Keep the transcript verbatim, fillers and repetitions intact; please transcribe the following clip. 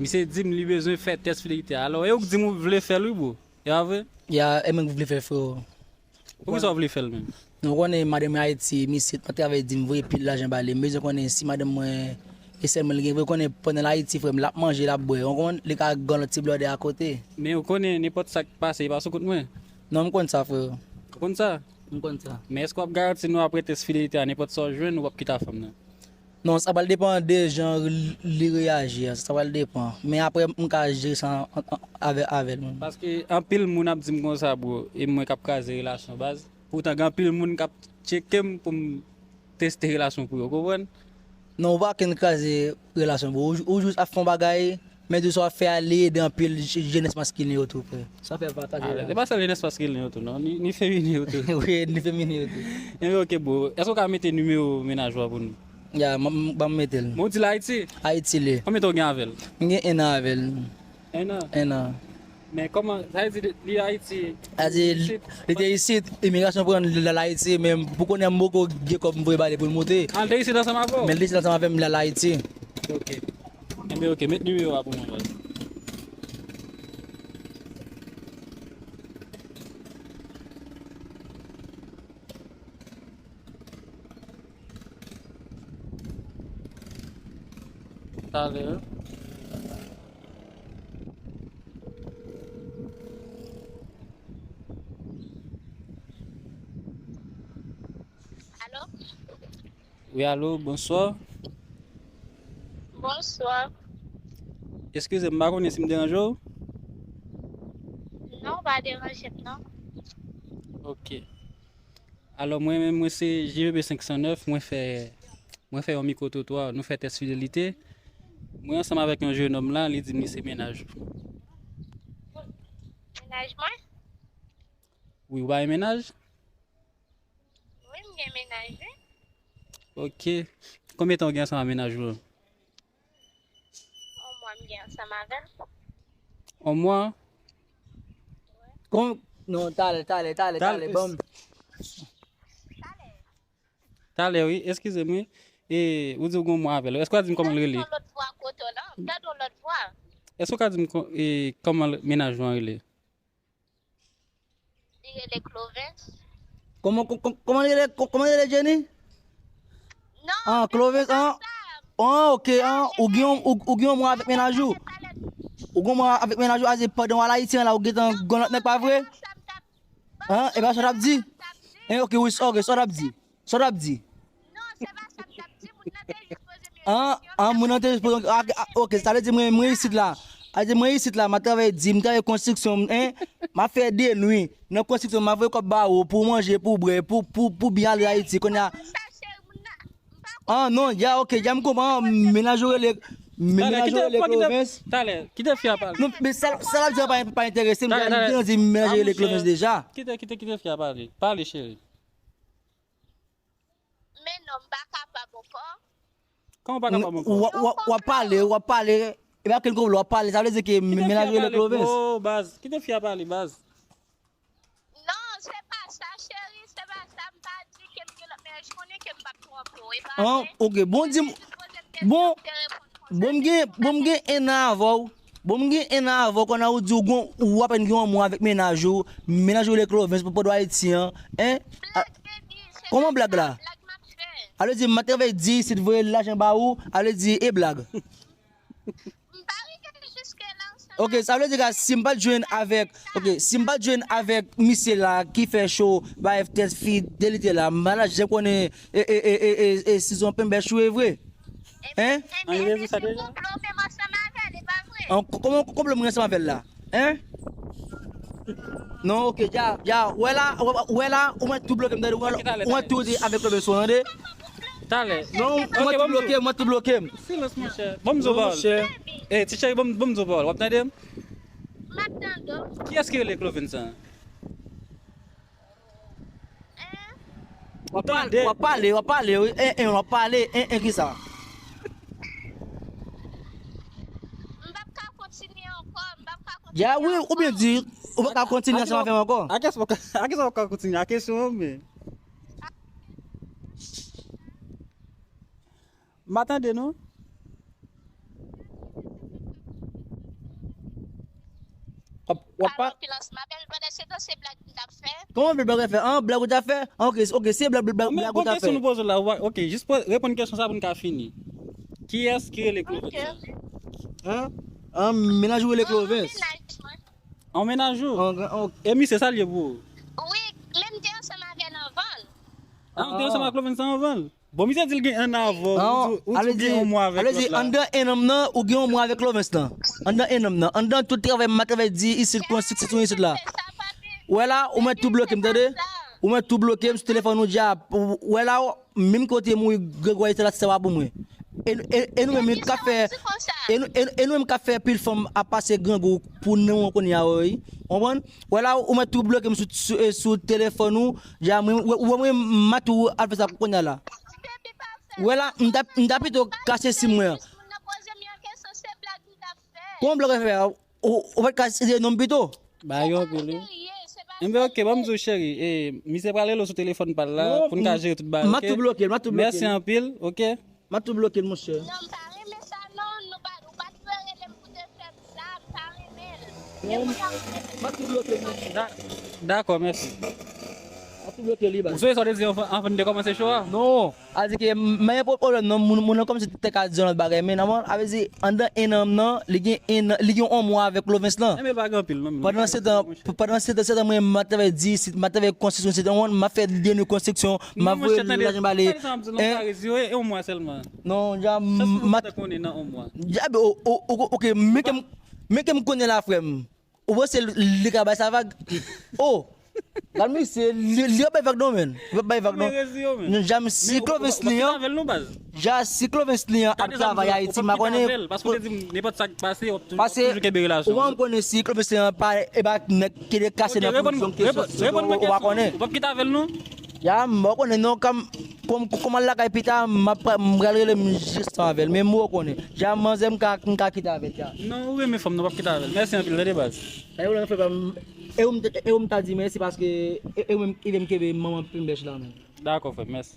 Misye di m li bezwen fè tès fidelite a. Alò, e ou k di m ou vle fè l wi, bro. E pa vre? Ya, e mwen k vle fè l, freo. Poukisa w vle fè l menm? Nou konnen madanm Ayiti, m isit, m travay di m voye pil lajan ba li. M bezwen konnen si madanm mwen, e sèl mwen li gen. Ou konnen pandan l Ayiti, frè m, l ap manje, l ap bwè. Ou konprann? Li ka gen lòt ti blòdè akote. Men ou konnen nenpòt sa k pase, e pa sou kont mwen. Non, m konn sa, frè. Ou konn sa? M konn sa. Men èske w ap garanti nou apre tès fidelite a, nenpòt sa w jwenn, ou p ap kite a fanm nan? Non, sa pral depann de jan li, li reyaji a. Sa pral depann. Men apre, m ka jere sa an, an, avè, avè l menm. Paske anpil moun ap di m konsa, bro, e mwen k ap kraze relasyon baz. Poutan, gen anpil moun k ap tcheke m pou m teste relasyon pou yo, konprann? Non, ou pa kenn kraze relasyon, bro. Ou, ou jis ap fè yon bagay, men tou sa w ap fè a, li ede anpil je-, jenès maskilen yo tou, frè. Sa fè pataje la. Se pa sèl jenès maskilen yo tou, non. Ni, ni feminen yo tou. Wi, ni feminen yo tou. Enben, oke, bro. Èske w ka mete nimewo mennaj ou a pou nou? Ya, m, m, ban m mete l. Bon, ou di l Ayiti? Ayiti li. Konbyen tan w gen avè l? M gen enn an avè l. Enn an? Enn an. Men kòman, sa vle di li Ayiti? Sa vle di li, li te isit, imigrasyon pran l al Ayiti, men pou kounye a m poko gen kòb m voye ba li pou l moute. Ah, li te isit ansanm avè w? Men li te isit ansanm avè m, li al Ayiti. Ok. Enben, ok, met nimewo a pou mwen, baz. Talè. Alo? Wi, alo, bonswa. Bonswa. Eskize m, m pa konnen si m deranje w. Non, w pa deranje m, non. Ok. Alò, mwen menm, mwen se J V B senk san nèf, mwen fè, mwen fè yon mikwo twotwa, nou fè tès fidelite. Mwen ansanm avèk yon jenòm la, li di m li se mennaj ou. Mennaj mwen? Wi, ou pa gen mennaj? Wi, m gen mennaj, wi. Ok. Konbyen tan ou gen ansanm ak mennaj ou? On mwa m gen ansanm avè l. On mwa? Kon, non, talè, talè, talè, talè, talè, ban m. Talè, wi, eskize m, wi. E, ou di ou gen on mwa avè l. Èske w ka di m kòman l rele? Yon lòt vwa kote w la, m tande yon lòt vwa. Èske w ka di m kò-, e, kòman l, mennaj ou an rele? Li rele Clovens. Kòman, kò-, kò-, kòman li rele, kò-, kòman li rele, Jenny? Non, ah, Clovens, ah. Ah, ok, ah, ou gen yon, ou, ou gen yon mwa avèk mennaj ou? Ou gen yon mwa avèk mennaj ou, a se pandan w al Ayiti an la, ou gentan gen lòt nèg, pa vre? Ah, e pa sa w t ap di? Eh, ok, wi, ok, sa w t ap di? Sa w t ap di? Non, se pa sa m t ap di, moun nan te jis poze m yon kesyon. Ah, ah, moun nan te jis poze, ah, ah, ok, sa vle di mwen, mwen isit la. A di mwen isit la, m ap travay di, m travay konstriksyon, en, m ap fè de nwi. Nan konstriksyon, m ap voye kòb ba ou, pou manje, pou bwè, pou, pou, pou byen ale Ayiti. Kounye a, ah, non, ya, ok, ya, m konpran, mennaj ou rele, mennaj ou rele Clovens. Talè, kite fi a pale. Non, men sa, sa l ap di a pa, pa enterese m, talè, talè, m te di mennaj ou rele Clovens deja. Kite, kite, kite fi a pale. Pale, cheri. Men non, m pa kapab ankò. Kòman w pa kapab ankò? W, w, w ap pale, w ap pale. E pa kel kote w ap pale, sa vle di ke mennaj ou rele Clovens. Kite fi a pale, bro, baz. Kite fi a pale, baz. Non, se pa sa, cheri, se pa sa. M pa di ke m gen lòt mennaj, konnen ke m p ap twonpe w, e pa vre? Ah, ok, bon, di m, bon, bon, m gen, bon, m gen enn an avè w. Bon, m gen enn an avè w, kounye a ou di ou gon, ou apèn gen yon mwa avèk mennaj ou, mennaj ou rele Clovens pou pòt Ayiti an, en? Blag, baby, se pa sa, blag m ap fè. A vle di, m ap travay di isit, voye lajan ba ou, a vle di, e blag. M pa rive jiske la ansanm avè w. Ok, sa vle di, si m pa t jwenn avèk, ok, si m pa t jwenn avèk misye la ki fè cho, bay tès fidelite la, m pa ta janm konnen, e, e, e, e, e, e, si se yon penbèch ou e vre. Hein? An, li te di sa deja? An, k-, kòman, kòman w mwen ansanm avè l la? Hein? Non, ok, dja, dja, wè la, wè, wè la, ou mèt tou bloke m, tande, ou mèt tou di avèk le sou, tande? Talè. Non, ou mèt tou bloke m, ou mèt tou bloke m. Silans, monchè. Ban m zo ba w. Non, monchè. Eh, ti cheri, ban m, ban m zo ba w. W ap tande m? M ap tande w. Kiyès ki rele Clovens sa? W ap pale, w ap pale, w ap pale, wi. En, en, w ap pale, en, en, kisa? M p ap ka kontinye ankò, m p ap ka kontinye ankò. Ya, wi, ou byen di, ou pa ka kontinye ansanm avè m ankò. A kiyès w ap ka, a kiyès w ap ka kontinye? A kesyon an, men. M pa tande, non. W ap pa- Pale anpil ansanm avè l, pandan se tan se blag m t ap fè. Kòman blag w ap fè? An, blag ou t ap fè? An, ok, ok, se blag, blag, Bon, blag bon ou t ap kesyon fè. Nou poze la, w a- ok, jis po- reponn kesyon sa pou n ka fini. Kiyès ki rele Clovens? An, an, mennaj ou rele Clovens. An mennaj ou? An, an, E misye sa l ye pou ou? Wi, men m te ansanm avè l anvan l. An, ou te ansanm ak Clovens anvan l? Bon, misye di l gen an avan, An, ou, ou, ale ou di, gen yon mwa avèk ale di, lòt la. Anndan en an m nan, ou gen yon mwa avèk Clovens lan. Anndan en an m nan. Anndan tout travay m ap travay di isit, konstriksyon isit la. Ou wè la, ou mèt tou bloke m, tande? Ou mèt tou bloke m sou telefòn ou dja. Ou wè la, menm kote m mouri, Gregwa ete la, se pa pou mwen. E, e, e nou menm k ap fè, e nou, e, e nou menm k ap fè pil fanm ap pase grangou pou nou kounye a, wi. Konprann? Wè la, ou mèt tou bloke m sou, sou, e, sou telefòn ou. Dja, mwen, wè, wè, mwen, m a tou al fè sa kounye a la. Wè la, m ta, m ta pito kase sim mwen an. Kòman blag fè a? Ou, ou pa t ka site non m pito? Ba yo anpil, wi. Enben, ok, ban m di w, cheri, e, misye pral rele w sou telefòn pa l la, pou n ka jere tout bagay, M a tou bloke l, m a tou bloke Mèsi l. Anpil, ok? M a tou bloke l, monchè. Non, m pa renmen sa non, nou pa, ou pa t dwe rele m pou te fè m sa, m pa renmen l. E pou ta renmen l. M a tou bloke l, monchè. Da- Dakò, mèsi. M a tou bloke li, Ou baz. sonje sa w te di anvan anvan n te kòmanse show a? Non, a di ke m pa gen pwoblèm non, moun, moun nan kòmsi te ka di yon lòt bagay, men nan, a vle di, anndan en an m nan, li gen en an, li gen yon mwa avèk Clovens lan. Enben, pa gen anpil, non. Pandan se tan, pandan se tan, se tan mwen, m a travay di isit, m a travay konstriksyon isit, m a fè de nou konstriksyon, m a voye lajan bale. Sa m di non, pa rezire, e yon mwa sèlman. Non, dja, Sa se m a, ou te konnen nan yon mwa. dja, o, o, o, ok, men ke m, men ke m konnen la, frè m. Ou panse li ka bay sa vag? Oh! Gad misye, li, li ap bay vag non, men. Li ap bay vag non. Men rezire, men. Non, dja, si Clovens li an, Avè l non, baz. dja, si Clovens li an ap travay Ayiti, m pa konnen. Paske w te di m, nenpòt sa k pase, w ap tou- Pase, toujou kenbe relasyon. Ou pa konnen si Clovens li an pa, e pa nèg ki te kase nan prizon, kesyon, ou pa konnen. Ou p ap kite avè l non? Ya, m pa konnen non, kòm, kòm, kòm al lakay pita, m ap, m pral rele m jis avè l, men m pa konnen. Dja, manzè, m ka, m ka kite avè l, dja. Non, ou renmen fanm, non, w ap kite avè l. Mèsi anpil, tande baz. E ou, e ou m ta di mèsi paske e, e ou menm ki vin kenbe manman pil bèch la, men. Dakò, frè, mèsi.